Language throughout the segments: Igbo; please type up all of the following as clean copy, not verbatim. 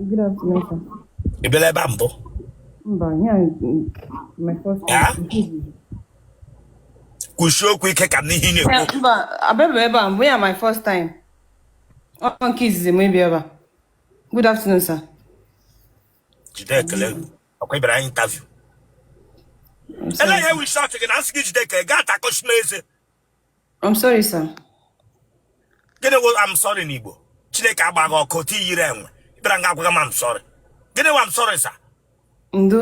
Good afternoon, sir. Ị bịala ebe a mbụ? Mba, yeah, my first Ya? time. Kwusie okwu ike ka m n'ihe ị na-ekwu. Mba, abịabe ebe a mbụ ya my first time. Ọ nke izizi m ịbịa ebe a. Good afternoon, sir. Jide ekele ọkwa ị bịara anyị interview. Ele ihe wi shọt gị na nsị gị jide ekele gaa takọchi n'eze. I'm sorry, sir. Gịnị wụ I'm sorry n'Igbo? Chineke agba gị ọkụ ti yiri enwe. Ị bịara nga agwaga m I'm sorry. Gịnị wụ I'm sorry, sir? Ndo.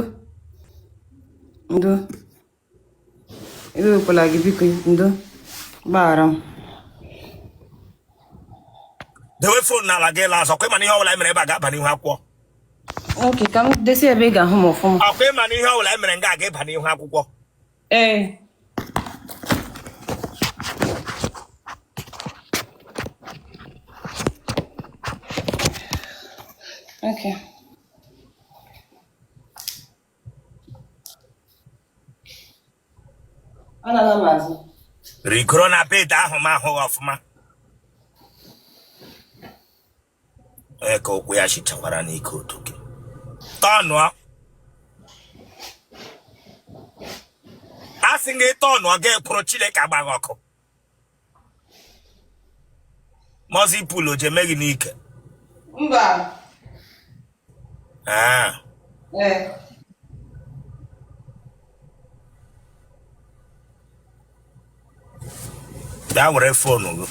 Ndo. Ewekwala gị biko, ndo. Gbaghara m. Dewe phone n'ala gị laa azụ ọkwa ị ma na ihe ọbụla e mere ebe a ga-aba n'ihu akwụkwọ. Ok, ka m desi ebe ị ga-ahụ m ọfụma. Ọkwa ị ma na ihe ọbụla e mere nga ga-aba n'ihu akwụkwọ. Ee. Okay. Anala m azụ. Rigoro na bed ahụ m ahụghị ọfụma. Onye ka ụkwụ ya chichakwara n'ike otu gị. Tọnụọ. A sị gị tọnụọ gị kwụrụ Chineke agba gị ọkụ. Muscle pull o ji eme gị n'ike. Mba. Ah. Ee. Bịa were phone gị.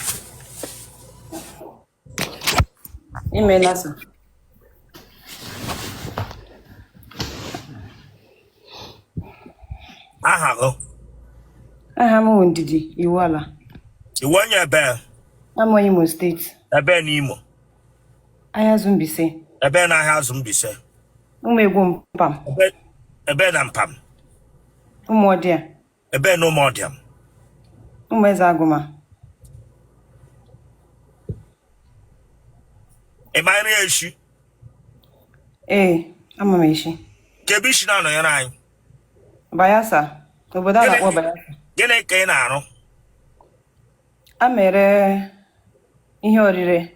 Imeela sir. Aha gị? Aha m bụ Ndidi Iwuala. Ị wụ onye ebe? Abụ m onye Imo steeti. Ebe n'Imo? Ahiazu Mbaise. Ebe na Ahiazu Mbaise? Ụmụegwu Mpam. Ebe na Mpam? Ụmụọdịa. Ebe na Ụmụọdịa? Ụmụeze Agụma. Ị ma nri eshi? Ee, ama m eshi. Kee ebe i shi na-anọnyere anyị? Bayelsa, obodo a na-akpọ Bayelsa. Gịnị ka ị na-arụ? A m ere ihe orire,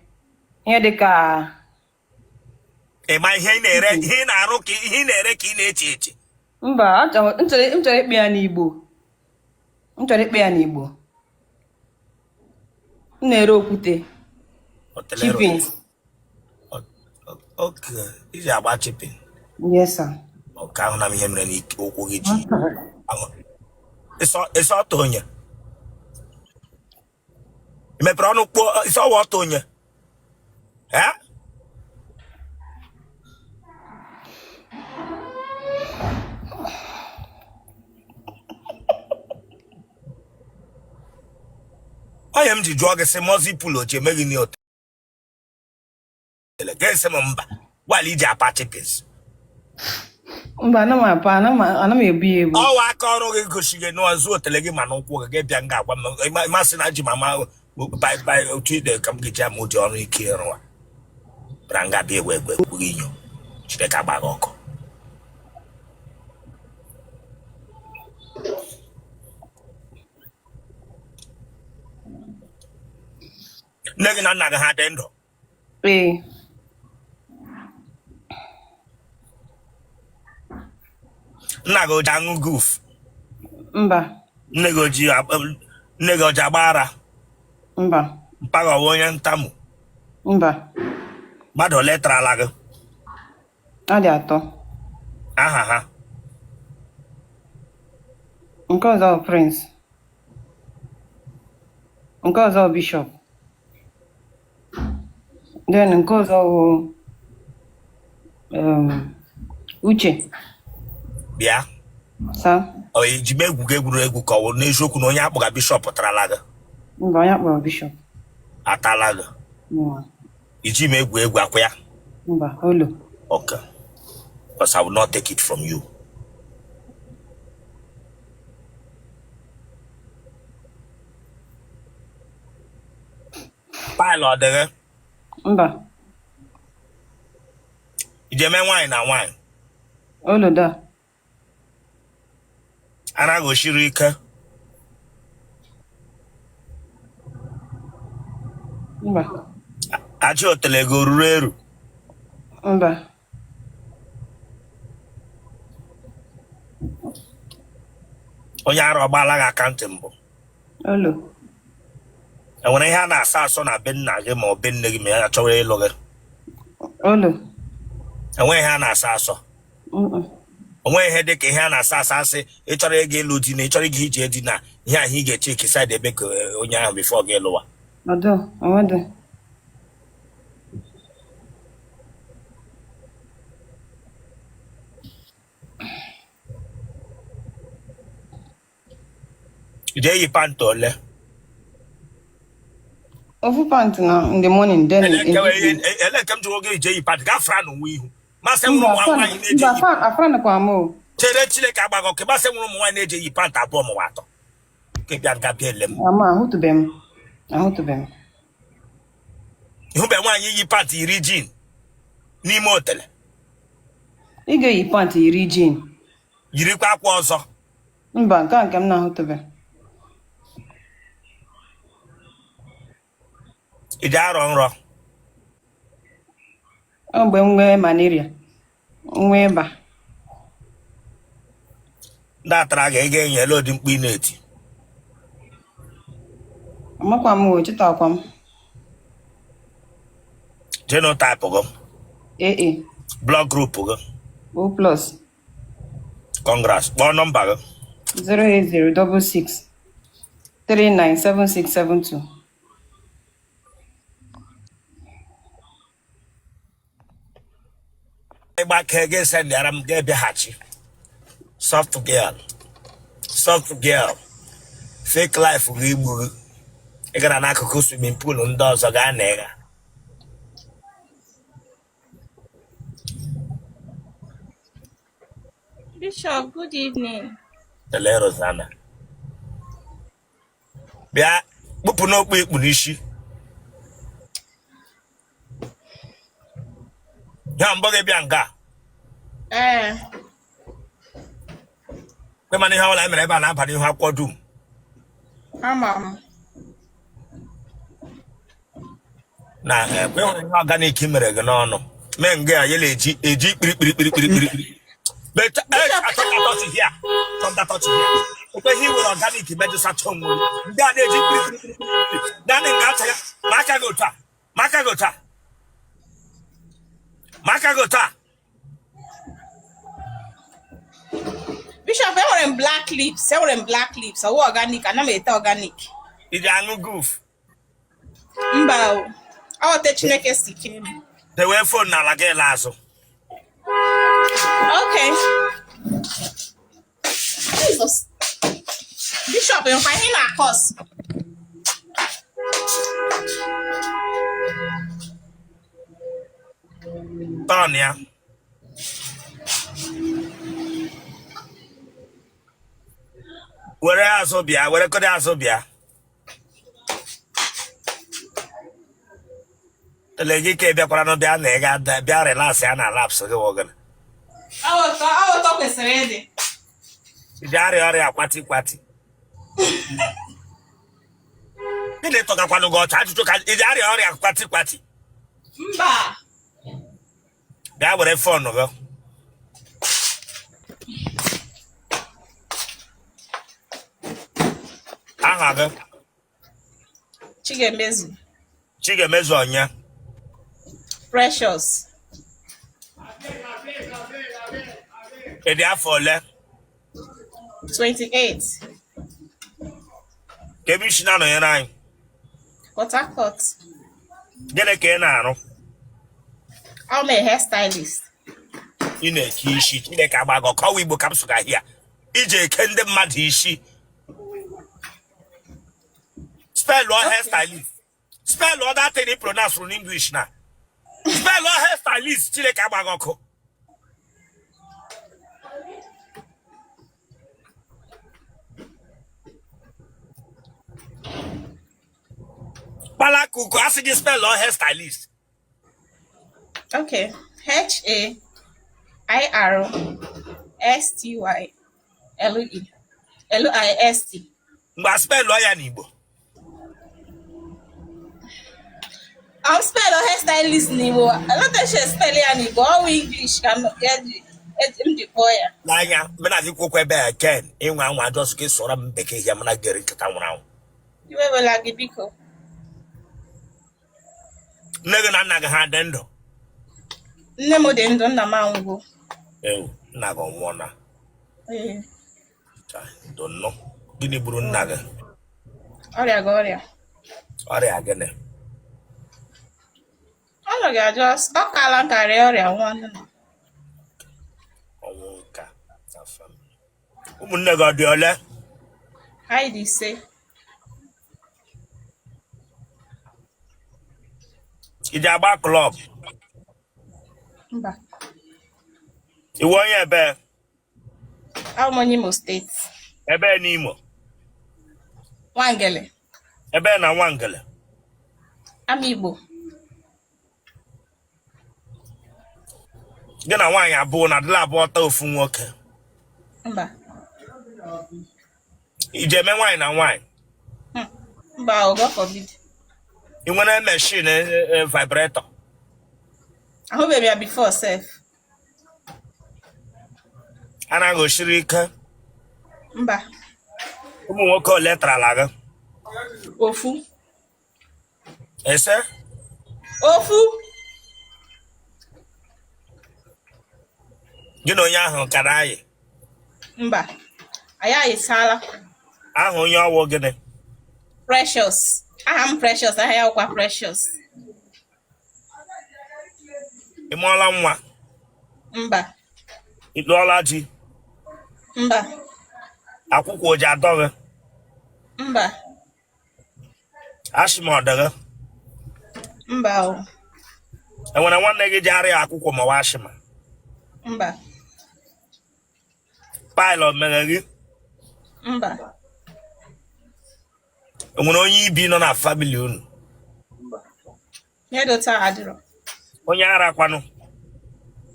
ihe dị ka Ị ma ihe ị na-ere, ihe ị na-arụ ka ihe ị na-ere ka ị na-eche eche? Mba, m chọrọ ịkpọ ya n'Igbo. M chọrọ ịkpọ ya n'Igbo. M na-ere okwute. Chippings. Okay, i ji agba chipping. Yes, sir. Okay, ahụ na m ihe mere n'ike ụkwụ gị ji. Ị sị ọtọ onye. Ị mepere ọnụ kpuo ị sị ọ wụ ọtọ onye. Eh? Onye m ji jụọ gị sị muscle pull o ji eme gị n'otele gị sị m mba while i ji apa chippings. Mba, ana m apa, ana m ebu ya ebu. Ọ wụ aka ọrụ gị gosi gị n'ọzụ otele gị ma n'ụkwụ gị gị bịa nga agwa m masị na ji mama bai otu ide ka m ga-eji ama ụdị ọrụ ike ịrụwa bịara nga bịa egwe egwe kwughị inyo Chineke agba gị ọkụ. Nne gị na nna gị ha dị ndụ? Ee. Nna gị o ji aṅụ guf? Mba. Nne gị o ji agba ara? Mba. Mpa gị ọ wụ onye ntamu? Mba. Mmadụ ole tarala gị? Ha dị atọ. Aha ha? Nke ọzọ bụ Prince. Nke ọzọ bụ Bishop. Then nke ọzọ bụ Uche. Bịa. Sir. Ọ i ji m egwu gị egwuregwu ka ọ wụ n'eziokwu na onye akpọga Bishop tarala gị? Mba, onye akpọrọ Bishop. Atala gị? I ji m egwu egwu akwa ya? Mba, olo. Okay. Because I will not take it from you. Pile ọ dịghị? Mba. I ji eme nwaanyị na nwaanyị? Oloda. Ara gị o shiri ike? Mba. Ajị otele gị o ruru eru? Mba. Onye ara ọgbaala gị aka ntị mbụ? Olo. Enwere ihe a na-asọ asọ na be nna gị ma ọ be nne gị ma ya chọrọ ịlụ gị? Olo. Enweghị ihe a na-asọ asọ? Mm-mm. Onweghị ihe dị ka ihe a na-asọ asọ asị ị chọrọ ịga ịlụ di na ị chọrọ ịga ije di na ihe ahụ ị ga-echeki side ebe ka onye ahụ before gị lụwa? Ọdụ, onwedị. Ị ga-eyi pant ole? Ofu pant na in the morning, then in the evening. Ele nke m jụrụ oge ije yi pant gafere n'onwe ihu masị nwere ụmụ nwaanyị na-eje Mba, afranụkwa m o. Chere, Chineke agbaghị ọkụ. Masị nwere ụmụ nwaanyị na-eje yi pant abụọ ma atọ nke bịa nga bịa ele m. Ama ahụtụbe m. Ahụtụbe m. Ịhụbe nwaanyị yi pant yiri jean n'ime otele? Ị ga-eyi pant yiri jean? Yirikwa akwa ọzọ. Mba, nke a nke m na-ahụtụbe. Ị ji arọ nrọ? Ọ mgbe m nwee malaria, nwee ịba. Ndị atara gị ị ga-enye ele ụdị mkpu ị na-eti? Amakwa m o, chetakwa m. Genotype gị? AA. Blood group gị? O plus. Congrats. Kpọọ nọmba gị. 08066 397672. Ịgbake gị sendịara m ga-ebịaghachi. Soft girl, soft girl, fake life gị igbu gị. Ị gara n'akụkụ swimming pool ndị ọzọ gaa na ịga. Bishop, good evening. Ele Rosanna. Bịa kpụpụ n'okpu i kpu n'isi. Ya mbọ gị bịa nga. Ee. Kwe mana ihe ọbụla e mere ebe a na-aba n'ihu akwụkwọ dum. Ama m. Na ekwe nwere ihe organic mere gị n'ọnụ mee nga ya yela eji eji kpiri kpiri kpiri kpiri kpiri. Ekweghị iwere organic mejụsacha onwe gị. Ndị a na-eji kpiri kpiri kpiri naanị nga acha ya ma aka gị otu a, ma aka gị otu a, ma aka gị otu a. Bishop, enwere m black lips, enwere m black lips, ọwụ organic, ana m ete organic. Ị ji aṅụ guf? Mba o, ọ Chineke si kee m. Dewe phone n'ala gị la azụ. Okay. Jesus. Bishop, nkwa ihe na-akọs. Tọn ya. Were azụ bịa, were kọdị azụ bịa. Ele gị ka ị bịakwara nụ bịa na ị ga bịa relax ya na laps gị wọgana. Ọ kwesịrị ịdị. Ị ji arịa ọrịa kwati kwati. Gịnị tọgakwanụ gị ọchị ajụjụ ka ị ji arịa ọrịa kwati kwati? Mba. Bịa were phone gị. Aha gị? Chigemezu. Chigemezu onye? Precious. Ị dị afọ ole? 28. Ka ebe i si na-anọnyere anyị? Port Harcourt. Gịnị ka ị na-arụ? I'm a hairstylist. Ị na-eke isi? Chineke agba gị ọkụ. Ọwa Igbo ka m sụga ahịa. Iji eke ndị mmadụ isi. Spell all hairstylist. Spell all that thing you pronounce in English na. Spell all hairstylist. Chineke agba gị ọkụ. Kpalakuku asị gị spell all hairstylist. Okay. H A I R S T Y L E L I S T. Mgbe spell ya n'Igbo. I'm spell hairstylist n'Igbo. Alọtachi spell ya n'Igbo. Ọ wụ English ka m eji. M ji kpọọ ya. N'anya mena gị kwokwa ebe a ken ịnwa anwa just gị sụọrọ m bekee ya mana gere nkịta nwụrụ anwụ. Iwe wela gị biko. Nne gị na nna gị ha dị ndụ? Nne m dị ndụ, nna m anwụgo. Ewu, nna gị ọ nwụọna? Ee. Don't Gịnị gburu nna gị? Ọrịa gị ọrịa. Ọrịa gịnị? Ọ nọghị ajọ, ọ kaala nka rịa ọrịa nwụọ nna. Ọnwụ nka na family. Ụmụnne gị ọ dị ole? Anyị dị 5. I ji agba club? Mba. Ị wụ onye ebe? Abụ m onye Imo steeti. Ebe n'Imo? Nwangele. Ebe na Nwangele? Amaigbo. Gị na nwaanyị abụọ na adịla abụọ taa ofu nwoke? Mba. I ji eme nwaanyị na nwaanyị? Mba, o God forbid. Ị nwere machine vibrator? Ahụbeghị m ya before sef. Anaghị osiri ike? Mba. Ụmụ nwoke ole tarala gị? Ofu. Ese? Ofu. Gị na onye ahụ ka na-ayị? Mba. Anyị ayịsaala. Aha onye ọ wụ gịnị? Precious. Aha m Precious, aha ya wụkwa Precious. Ị mụọla nwa? Mba. Ị lụọla di? Mba. Akwụkwụ o ji adọ gị? Mba. Asthma ọ dị gị? Mba o. Enwere nwanne gị ji arịa akwụkwụ ma ọ asthma? Mba. Pile o mere gị? Mba. Enwere onye ibi nọ na family unu? Ihe dị otu a adịrọ. Onye ara kwanụ?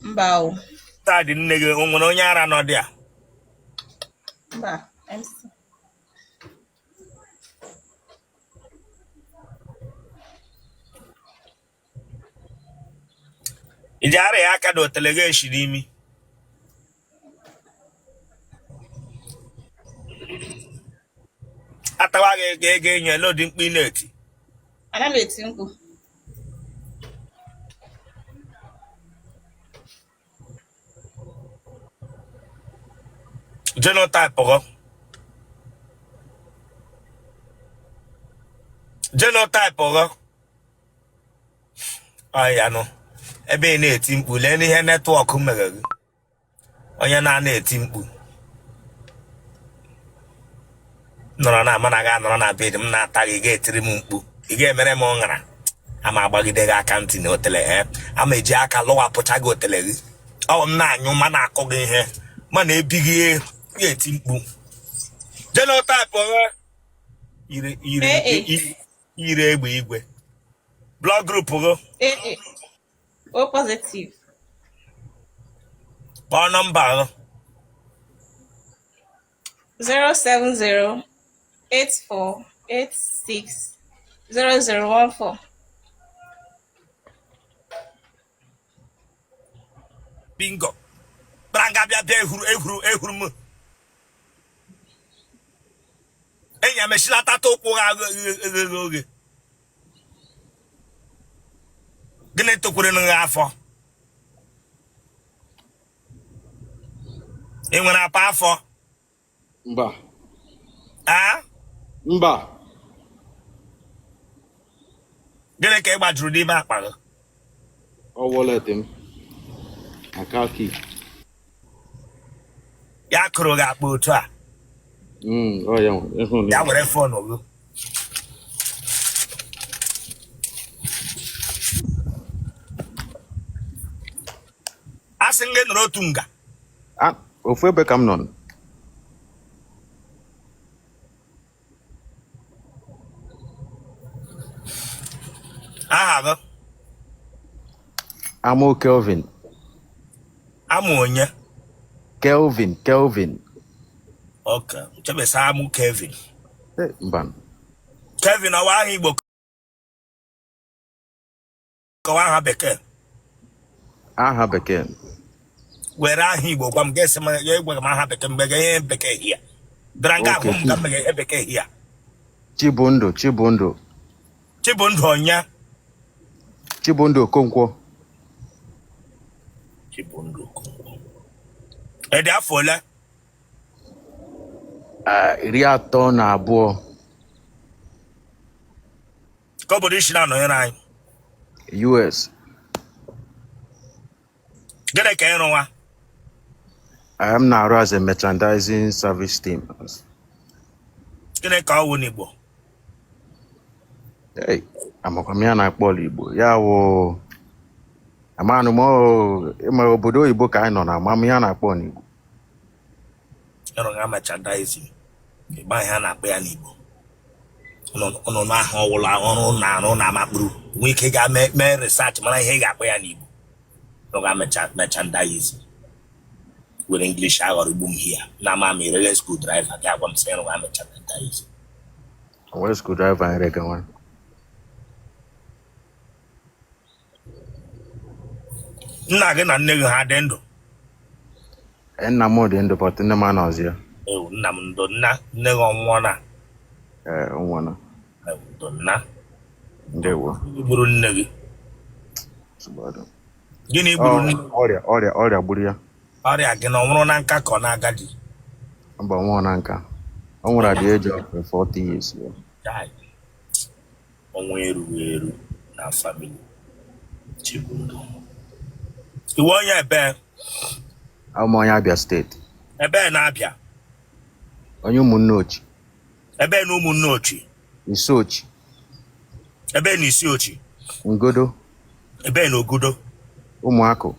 Mba o. Side nne gị o nwere onye ara nọ there? Mba, MC. I ji arịa aka na otele gị eshiri imi? Atawa gị ego ego enyo ele ụdị mkpu ị na-eti? Ana m eti mkpu. Genotype gị, genotype gị ọ ya nụ ebe ị na-eti mkpu, lee n'ihe network mere gị. Onye na-ana eti mkpu nọrọ na mana gị anọrọ na bed m na-ata gị, ga-etiri m mkpu, ị ga-emere m ṅara ama agbagide gị aka ntị na otele e ama eji aka lụwapụcha gị otele gị. Ọ m na-anyụ ma na-akụ gị ihe ma na-ebi gị ihe ga-eti mkpu. Genotype gị yiri egbe igwe. Blood group gị? O positive. Kpọọ nọmba gị. 07084860014. Bingo. Branga bịa bịa ehuru ehuru ehuru m. Enyi ya mechilata ụkwụ ha oghe oghe. Gịnị tokwere gị afọ? Ị nwere apa afọ? Mba. A? Mba. Gịnị ka ị gbajuru n'ime akpa gị? Ọ wallet m. Na car key. Ya kụrụ gị akpa otu a? Ọ ya nwe. Ịhụ na Ya were phone gị. A sị m gị nọrọ otu nga. Ah, ofu ebe ka m nọ. Aha gị? Amo Kelvin. Amụ onye? Kelvin, Kelvin. Ok, chebesa amụ Kevin. Eh, mba. Kevin ọ wụ aha Igbo ka ọ wụ aha bekee? Aha bekee. Were aha Igbo gwa m, ga-esi m ya egwere m aha bekee mgbe ihe bekee hia bịara nga Okay. ahụ m ka mmega ihe bekee hia. Chibundụ, Chibundụ. Chibundụ ọnya. Chibundụ Okonkwo. Chibundụ Okonkwo, ị dị afọ ole? Ah, 32. Ka obodo i si na-anọnyere anyị? US. Gịnị ka ị rụwa? M na-arụ as a merchandising service team. Gịnị ka ọ wụ n'Igbo? Hey, amakwa m ya na-akpọ ọla Igbo ya wụ amanụ m ịma obodo oyibo ka anyị nọ na ama m ya na-akpọ n'Igbo. Ị rụga merchandising, ịgba ihe a na-akpọ ya n'Igbo ụnụ n'ahụ ọwụla ọrụ na-arụ na amakpuru nwee ike ga mee research mara ihe ị ga-akpọ ya n'Igbo. Rụga merchandising were English aghọrọ igbu m hia na ama m irele screwdriver gị agwa m sị ị rụga merchandising. Nwere screwdriver anyị rega nwa. Nna gị na nne gị ha dị ndụ? Nna m dị ndụ, but nne m anọzi ya. Ewu, nna m ndo, nna nne gị ọ nwụọna? Ee, ọ nwụọna. Ewu, ndo nna. Ndewo. Gburu nne gị? Gịnị gburu nne? Ọrịa, ọrịa, ọrịa gburu ya. Ọrịa gị na ọ nwụrụ na nka ka ọ na agadi? Mba, ọ nwụrụ na nka. Ọ nwụrụ at the age of 40 years. Chai. Ọnwụ erughị eru na family. Chibundụ, ị wụ onye ebe? Abụ m onye Abia State. Ebe na Abia? Onye Ụmụnneochi. Ebe na Ụmụnneochi? Isuochi. Ebe na Isuochi? Ngodo. Ebe na Ogudo? Ụmụakụ.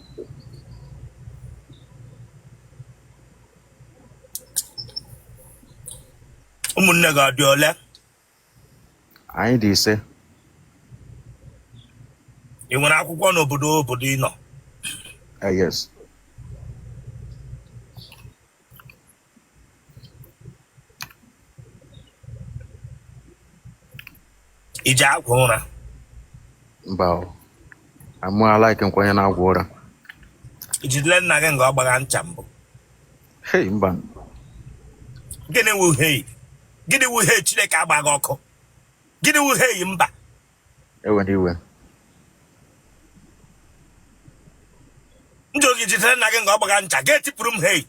Ụmụnne gị ọ dị ole? Anyị dị 5. Ị nwere akwụkwọ n'obodo obodo ị nọ? Yes. I ji agwọ ụra? Mba, amụ alaike nkwenye na-agwọ ụra. I jidere nna gị nga ọ gbagha ncha mbụ? Hei, mba. Gịnị wụ hei? Gịnị wụ hei? Chineke agbaghị ọkụ. Gịnị wụ hei? Mba. Ewena iwe. Ndị oge jidere nna gị nga ọ gbagha ncha, ga-etipụrụ m hei.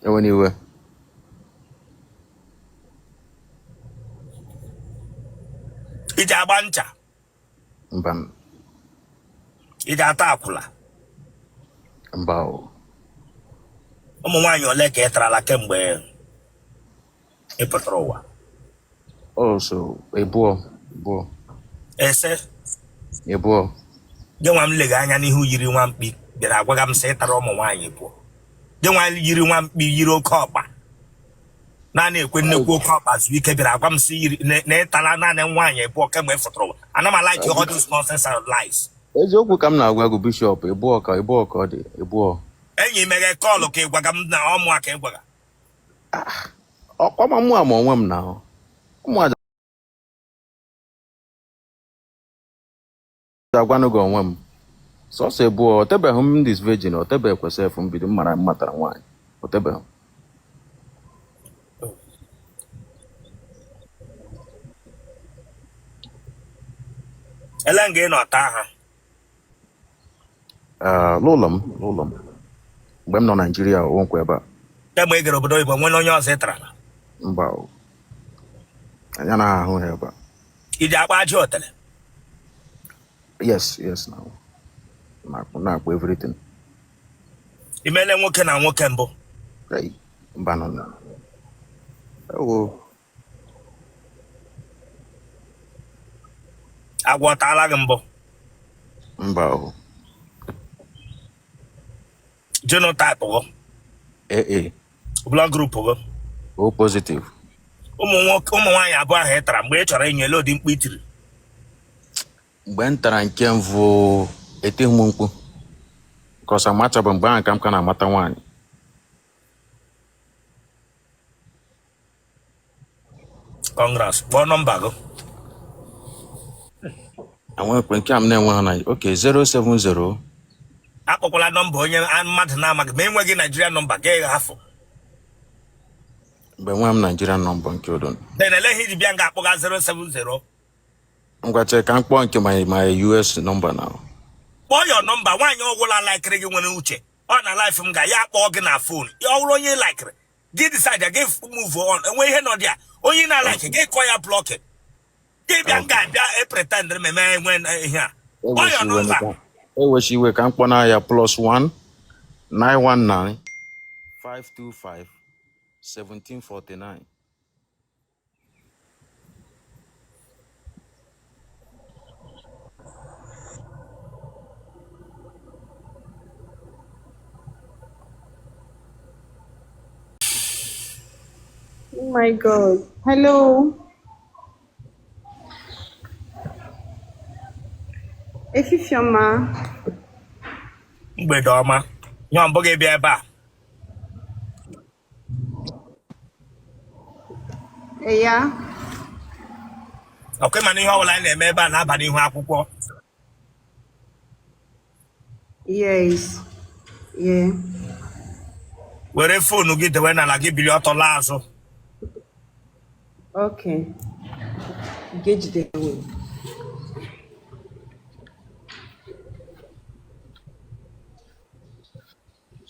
Ewena iwe. I ji agba ncha? Mba. I ji ata akwụla? Mba o. Ụmụ nwaanyị ole ka ị tarala kemgbe ị pụtara ụwa? Oh, so ịbụọ, ịbụọ. Ese? Ịbụọ. Gị nwa m lega anya n'ihu yiri nwa mkpi bịara agwaga m sị ị tara ụmụ nwaanyị ịbụọ. Gị nwa yiri nwa mkpi, yiri oke ọkpa naanị ekwe nnekwu oke ọkpa zuo ike bịara agwa m sị yiri na ị tala naanị nwaanyị ịbụọ kemgbe ị fụtara ụwa. Ana m like all those nonsense and lies. Eziokwu ka m na-agwa gị, Bishop, ịbụọ ka ịbụọ ka ọ dị, ịbụọ. Enyi meghe call ka ị gwaga m na ọmụ a ka ị gwaga. Ọkwa ma mụ ama onwe m na ụmụ aja agwanụ gị onwe m sọsọ ịbụọ. O tebeghị m this virgin, o tebeghị sef m bido mara m matara nwaanyị, o tebeghị. Ele nga ị nọ taa ha? N'ụlọ m, n'ụlọ m mgbe m nọ Naijiria, o nkwa ebe a. Kemgbe ị gara obodo oyibo, nwere onye ọzọ ị tarala? Mba o. Anyị anaghị ahụ ha ebe a. I ji akpa aja otele? Yes, yes, na na-akpụ, na-akpụ everything. I meele nwoke na nwoke mbụ? Hey, mba, nọ na ewo. Agwọ taala gị mbụ? Mba o. Genotype gị? AA. Blood group gị? O positive. Ụmụ nwoke, ụmụ nwaanyị abụọ ahụ ị tara, mgbe ị chọrọ inye ele ụdị mkpu i tiri? Mgbe m tara nke mbụ, etighị m mkpu because amachabeghị mgbe ahụ ka m ka na-amata nwaanyị. Congrats. Kpọọ nọmba gị. Enwekwe nke a m na-enwe ha na, okay, 070 Akpọkwala nọmba onye mmadụ na-amaghị ma enweghị Naijiria nọmba gị hafụ. Mgbe nwe m Nigerian nọmba nke odo. Then ele ihe iji bịa nga akpọga 070? Ngwa chee ka m kpọọ nke my US nọmba na. Kpọọ your nọmba. Nwaanyị ọgwụla laikiri gị nwere uche ọ na life m ga ya kpọọ gị na phone. Ọ bụrụ onye laikiri gị, decide gị move on. Enwe ihe nọ dị a onye na-alaiki gị kọọ ya blocking. Gị bịa nga abịa e-pretend m eme enwe ihe a. Kpọọ your Ewechi iwe. nọmba. Ewechi iwe, ka m kpọọ na ya +1 919 525 1749. Oh my God. Hello. Efifie ọma. Mgbede ọma. Nyọ mbụ gị bịa ebe a? Ya. Ọkwa ịma na ihe ọbụla anyị na-eme ebe a na-aba n'ihu akwụkwọ? Yes. Yeah. Were phone gị dewe n'ala, gị bili ọtọ laa azụ. Okay. Gejide.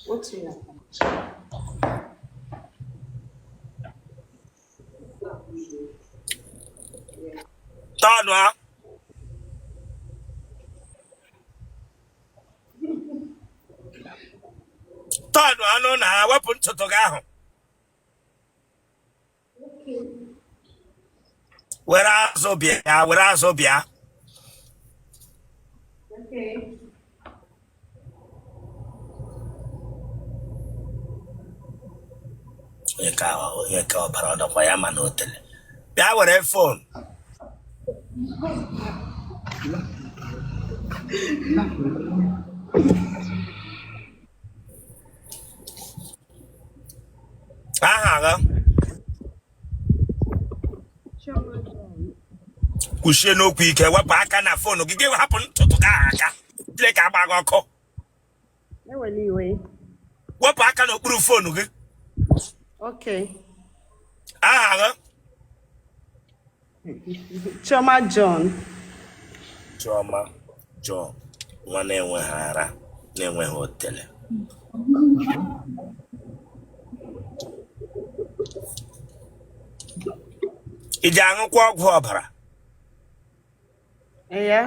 Otu ya. Tọnụ a. Tọnụ anụ na wepụ ntutu gị ahụ. Were azụ bịa, were azụ bịa. Okay. Onye ka ọbara ọdọkwa ya ma na otele bịa were phone. Aha gị? Chioma John. Kwuchie n'okwu ike. Wepụ aka na phone gị. Gị hapụ ntutu gị ahụ aka. Chineke agba gị ọkụ. Ewela iwe. Wepụ aka n'okpuru phone gị. Okay. Aha gị? Chioma John. Chioma John, nwa na-enweghị ara, na-enweghị otele. Iji aṅụkwa ọgwụ ọbara? Ya.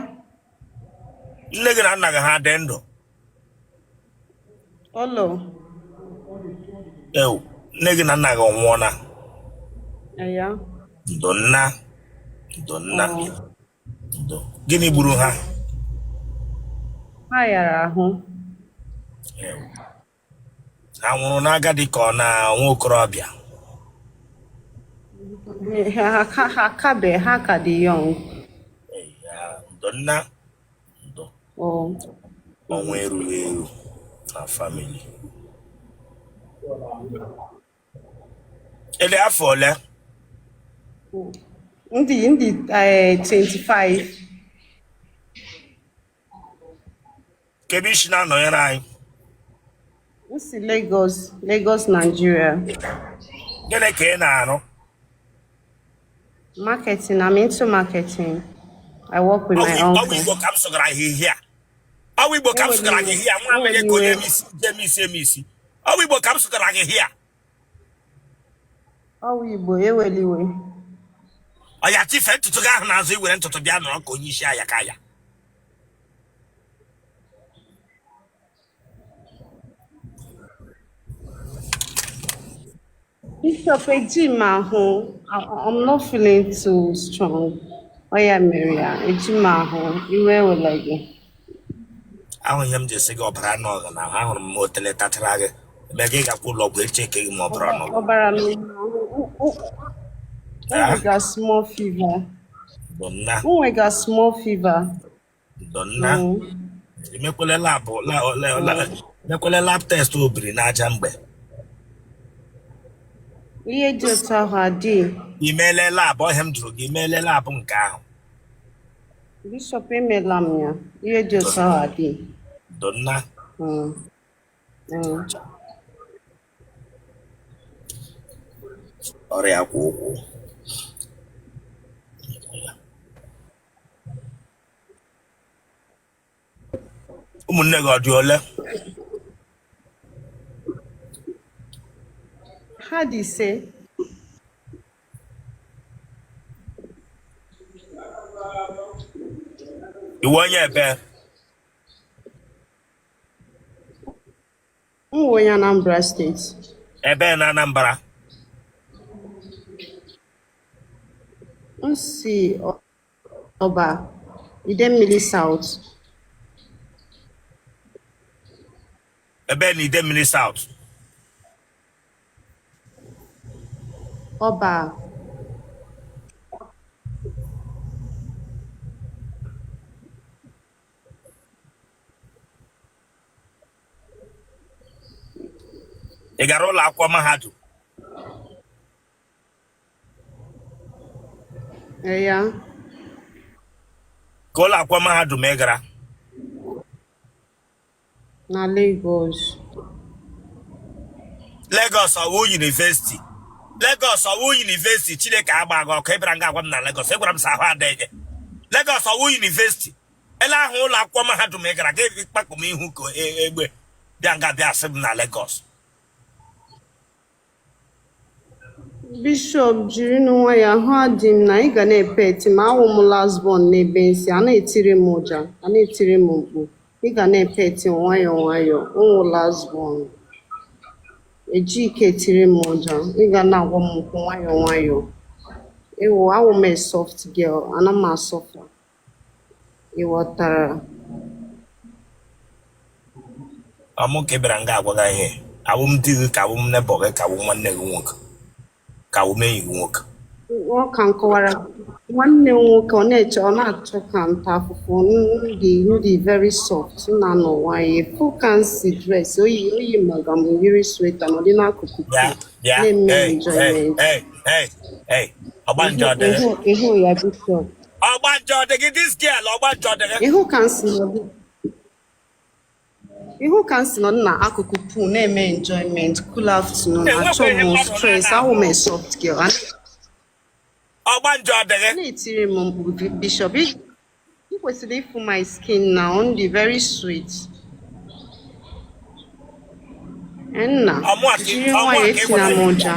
Nne gị na nna gị ha dị ndụ? Olo. Ewu, nne gị na nna gị ọ nwụọna? Ya. Ndo nna, ndo nna. Oh. Ndo. Gịnị gburu ha? Ha yara ahụ. Ewu. Ha nwụrụ n'agadi ka ọ na nwa okorobịa? Ha kabe, ha ka dị young. Ei, ya, ndo nna, ndo. Oh. Ọnwa erughị eru na family. Ele afọ ole? Ndị 25. Kebe isi na-anọnyere anyị? M si Lagos, Lagos, Nigeria. Gịnị ka ị na-arụ? Marketing. I'm into marketing. I work with my Ọwụ uncle. Igbo ka m sụgara gị ihe a. Ọwụ Igbo ka m sụgara gị ihe a. Nwa amaghị ka onye emisi emisi emisi. Ọwụ Igbo ka m sụgara gị ihe a. Ọwụ Igbo, ewela iwe. Ọ ya tife ntutu gị ahụ n'azụ, iwere ntutu bịa nọrọ ka onye isi aya ka ya. Bishop, eji m ahụ. I'm not feeling too strong. Ọ ya mere ya, eji m ahụ. Iwe ewela gị. Ahụ ihe m ji sị gị ọbara nọgụ na ahụrụ m otele tachara gị ebe gị gakwa ụlọ ọgwụ echeke gị ma ọbara nọgụ. Ọbara m nwega small fever. Donna. M nwega small fever. Donna. Emekwele lab, emekwele lab test obiri n'aja mgbe? Ihe dị otu ahụ adị. Imeele lab ọhịa m jụrụ gị, imeele lab nke ahụ? Bishop, emela m ya. Ihe dị otu ahụ adị. Donna. Mm. Ọrịa akwa ụkwụ. Ụmụnne gị ọ dị ole? Ha dị 5. Ị wụ onye ebe? M wụ onye Anambra steeti. Ebe na Anambra? M si Ọba, Idemmili South. Ebe na Idemmili South? Ọba. Ị gara ụlọ akwụkwọ mahadum? Ya. Ka ụlọ akwụkwọ mahadum ị gara? Na Lagos. Lagos ọwụ university? Lagos ọwụ university? Chineke agba gị ọkụ. Ị bịara nga agwa m na Lagos, ị gwara m sị ahụ adịghị. Lagos ọwụ university? Ele ahụ ụlọ akwụkwọ mahadum ị gara, ga kpakpọ m ihu ka egbe bịa nga bịa sị m na Lagos. Bishop, jirinụ nwayọọ, ahụ adị m na ị ga na-epeti ma awụ m last born n'ebe nsi a na-etiri m ụja, a na-etiri m mkpu. Ị ga na-epeti nwayọọ nwayọọ, ụmụ last born eji ike etiri m ụja. Ị ga na-agwa m okwu nwayọọ nwayọọ. Ewo, awụ m a soft girl, ana m asuffer, ị ghọtara? Ọ mụ ka ị bịara nga agwa gị ihe? Awụ m di gị, ka awụ m neighbour gị, ka awụ m nwanne gị nwoke, ka awụ m enyi gị nwoke? Ọ ka m kọwara, nwanne m nwoke, ọ na-eche, ọ na-achọ ka m taa afụfụ. M dị very soft, m na-anọ nwayọọ. Efu ka m si dress, oyi oyi maga m, yiri sweater, nọdị n'akụkụ Bịa. pool Bịa. na-eme Hey, hey. enjoyment. Hey, hey, hey, ọgbanje ọ dị gị? Ịhụ ya, Bishop? Ọgbanje ọ dị gị? This girl, ọgbanje ọ dị gị? Ịhụ ka m si nọdụ, ịhụ ka m si nọdụ na akụkụ pool na-eme enjoyment, cool afternoon. Enwekwa Achọ ihe m mmadụ stress. na-ana Awụ m ahụ. a soft girl. Ọgbanje ọ dị gị? Na-etiri m mkpu, Bishop, ị kwesịrị ịfụ my skin na ọ dị very sweet. Nna, Ọmụ a ka jiri ọmụ a nwayọọ, ka ị etina gwara m ya. ụja.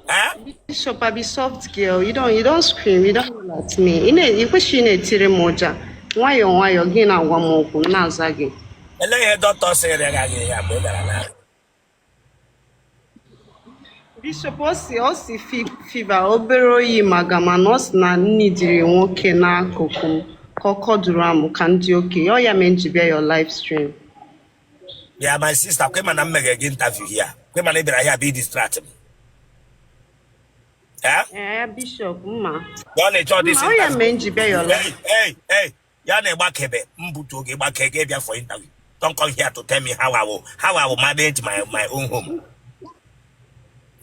Eh? Bishop, I be soft girl. You don't scream, you don't yell at me. Ị kwesịrị ị na-etiri m ụja. Nwayọọ nwayọọ, gị na-agwa m okwu, m na-aza gị. Elee ihe dọkịta sịrị gị ya mgbe ị gara na? Bishop, ọ si fever, obere oyi maga, mana ọ sị na nni dịrị nwoke n'akụkụ m ka ọ kọdụrụ amụ ka ndị okenye. Ọ ya mere m ji bịa your live stream. Ya, my sister, kwe mana m meghe gị interview here. Kwe mana ị bịara here bụ distract m. Eh? Ee, Bishop, mma. Ya ọ na-eche this Mma, ọ ya interview. mere m ji bịa your live. Hey, hey, hey. Ya na-egbakebe m butu oge gbake gị bịa for interview. Don't come here to tell me how I will manage my own home.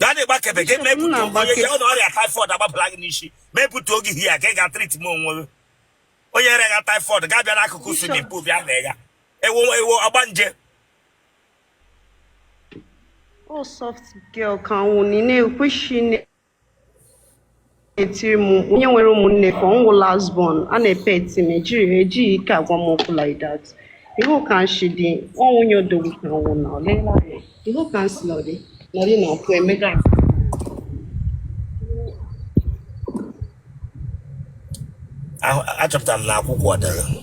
Ya na-egbakebe gị. Bishop, m Mebutu onye na-agbake. ya na ọrịa typhoid agbapụla gị n'isi. Mebutu oge here ka ị ga-treat m onwe gị. Onye rega typhoid ga-abịa n'akụkụ Bishop, swimming pool bịa na ịga. Ewo ewo, ọgbanje. Ọ soft girl ka nwụ na ị na-ekweshi na-etiri m mkpu. Onye nwere ụmụnne ka ọ nwụ last born a na-epe eti m, ejiri ejighị ike agwa m okwu like that. Ihu ka nshi dị, ọ nwunye odogwu ka nwụ na ọlela anya. Ihu ka nsi nọdị nọdị na ọpụ emega. Achọpụtara m na akwụkwọ dịghị,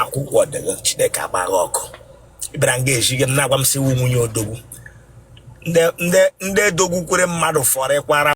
akwụkwọ dịghị. Chineke agbagha ọkụ. Ị bịara nga eji gị m na-agwa m sị wụ nwunye odogwu. Ndị edogwu kwere mmadụ fọrịkwara.